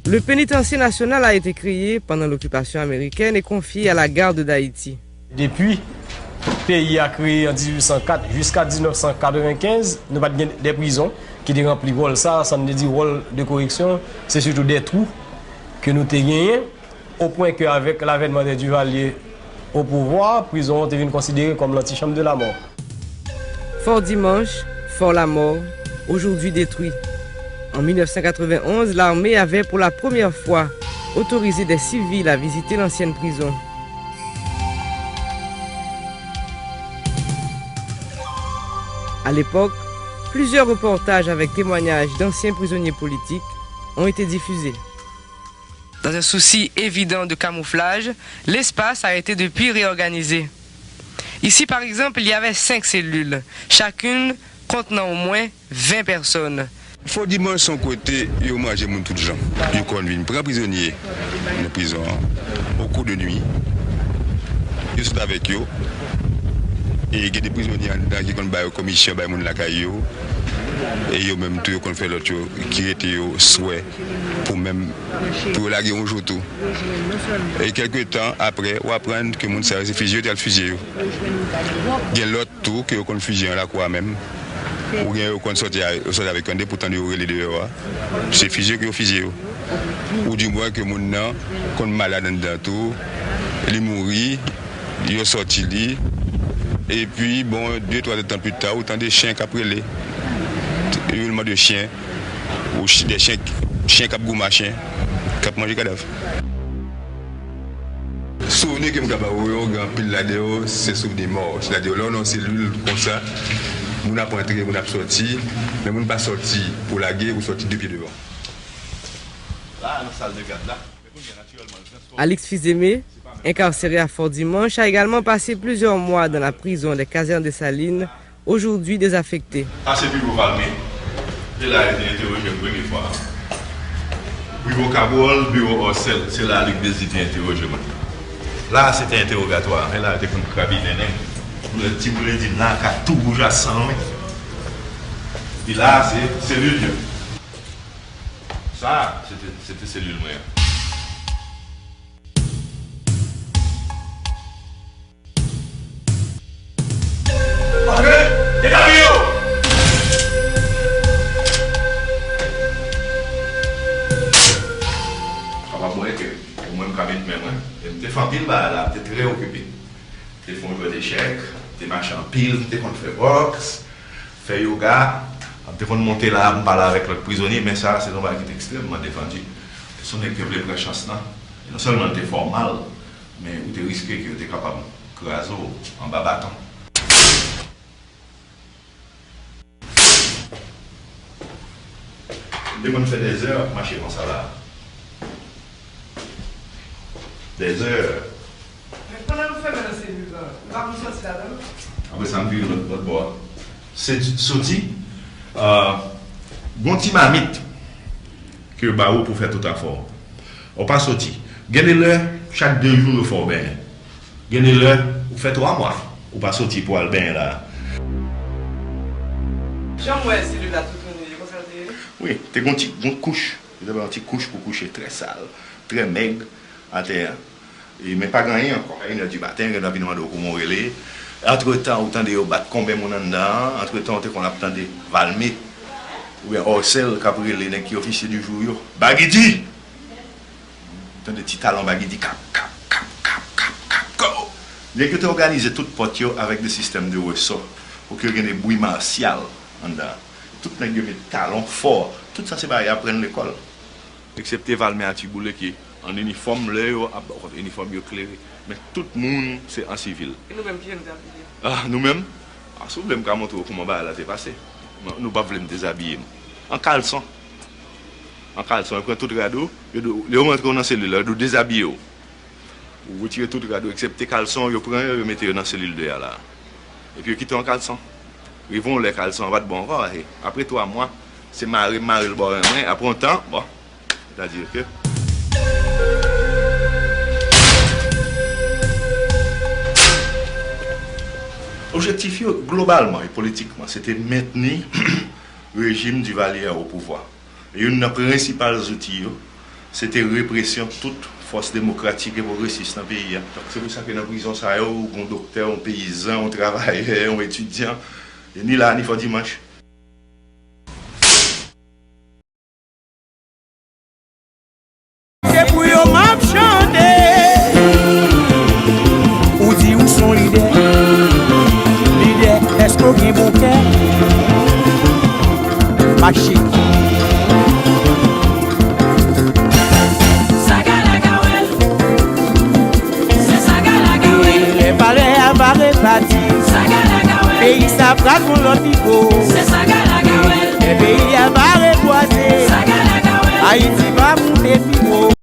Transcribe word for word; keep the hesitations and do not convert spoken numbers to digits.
Le Pénitencier National a été créé pendant l'occupation américaine et confié à la Garde d'Haïti. Depi peyi a kreye an dizuit san kat jiska diznèf san katrevenkenz, nou pa t gen de prizon ki te ranpli wòl sa, sa n te di wòl de koreksyon, se sitou de twou ke nou te genyen, o pwen ke avèk lavènman de Duvalier o pouvwa, prizon an te vin konsidere kòm l'antichambre de la mort. Fort Dimanche, Fort la Mort, aujourd'hui détruit. En mille neuf cent quatre-vingt-onze, l'armée avait pour la première fois autorisé des civils à visiter l'ancienne prison. À l'époque, plusieurs reportages avec témoignages d'anciens prisonniers politiques ont été diffusés. Dans un souci évident de camouflage, l'espace a été depuis réorganisé. Ici, par exemple, il y avait cinq cellules, chacune contenant au moins vingt personnes. Fò Dimanch se yon kote yo manje moun tout jan. Yo konn vin pran prizonye nan prizon an o kou de nwi. Yo sot avèk yo. E gen de prizonye anndan ki konn ba yo komisyon, bay moun lakay yo. E yo menm tou, yo konn fè lòt yo ki rete yo swè pou menm, pou yo lage yon jou tou. E kèlke tan apre, w aprann ke moun sa yo se fizye yo te al fizye yo. Gen lòt tou ke yo konn fizye an lakou a menm. Oubyen yo konn sòti a, yo sòti avèk yo anndan, poutan yo rele deyò a. Se fizye ke yo fizye yo. Ou di mwen ke moun nan konn malad anndan tou, li mouri, yo sòti li. Epi, bon, de, twa tan pita, ou tande chen k ap rele. Rilman de chen, ou ch-, de chen, chen k ap goumen a chen, k ap manje kadav. Souvni ke m ka ba ou yo, gen anpil ladan yo, se souvni mò. Sètadi, lè w nan yon selil konsa, moun ap antre, moun ap sòti, men moun pa sòti pou lage, ou sòti de pye devan. La, nan sal de gad la. Alix Fils-Aimé, incarcéré à Fort-Dimanche, a également passé plusieurs mois dans la prison des casernes Dessalines, aujourd'hui désaffectée. Sa se biwo Valmé. Se la yo te entèwoje m premye fwa. Biwo Kabròl, biwo Òsèl, se la Luc Désir te entèwoje mwen. La a se te entèwogatwa. Se la yo te konn krabinen nèg. Boulèt, ti boulèt di m la ka tou wouj a san, wi. Epi la a se selil yo. Sa a, se te, se te selil mwen an. Antre! Dezabiye yo! Papa m wè ke mwen m ka met men mwen, e m te fè anpil bagay la, m te trè okipe. M te fè yon jwèt echèk, m te mache anpil, m te konn fè bòks, fè yoga, m te konn monte la, m pale avèk lòt prizonye, men sa a se yon bagay ki te ekstrèmman defandi. Se yon nèg ki te vle pran chans lan. E non sèlman l te fè w mal, men ou te riske ke yo te kapab kraze w anba baton. M te konn fè dèzè ap mache konsa la. Dèzè. Men pandan nou fèmen nan selil lan, nou pa konn sòti ladan l? Apre sa, m vire lòt, lòt bò a. Se soti, euh, gon ti mamit ke yo ba ou pou fè tout afè w. Ou pa soti. Gen de lè, chak de jou yo fè w benyen. Gen de lè, ou fè twa mwa, ou pa soti pou al benyen la. Jan m wè selil la tou tounen, e konsa l te ye? Wi, te gon ti, gon kouch. Yo te bay yon ti kouch pou kouche, trè sal, trè mèg, atè a. E, men pa gen anyen ankò. A inè di maten, yo vin mande w kouman w rele. Antretan, ou tande yo bat konbyen moun anndan an. Antretan, ou te konn ap tande Valmé oubyen Òsèl k ap rele nèg ki ofisye di jou yo. Bagidi! Tande ti talon Bagidi, kap, kap, kap, kap, kap, kap, go! Nèg yo te òganize tout pòt yo avèk de sistèm de resò pou ke gen de bri masyal anndan. Tout nèg yo met talon fò. Tout sa se bagay y aprann lekòl. Eksepte Valmé a Tiboule ki an inifòm, lè yo ap ba w kont inifòm yo klere. Men tout moun se an sivil. E nou menm, kijan nou te abiye? Ah, nou menm? Ah, si w vle m ka montre w kouman bagay la te pase. Non, nou pa vle m dezabiye m. An kalson. An kalson, yo pran tout rad ou, yo di w, lè yo rantre w nan selil la, yo di w dezabiye w. Ou retire tout rad ou, eksepte kalson, yo pran yo, yo mete yo nan selil de a la. Epi yo kite w an kalson. Rive yon lè kalson an pa t bon ankò, e apre twa mwa, se mare m mare l bò ren mwen, apre yon tan, bon, sètadi ke objektif yo, globalman e politikman, se te mentni rejim Duvalier a o pouvwa. E youn nan prensipal zouti yo, Se te represyon tout fòs demokratik e pwogresis nan peyi a. Donk, se pou sa ke nan prizon sa yo, ou gen yon doktè, yon peyizan, yon travayè, yon etidyan, e ni la, ni fò dimanch. Se pou yo m ap chante. Ou di ou s on lidè. Lidè, èske w gen bon kè? Mache. Sagala Kawèl. Se Sagala Kawèl. Lè palè a va repati. Sagala Kawèl. Peyi sa pral gon lòt nivo.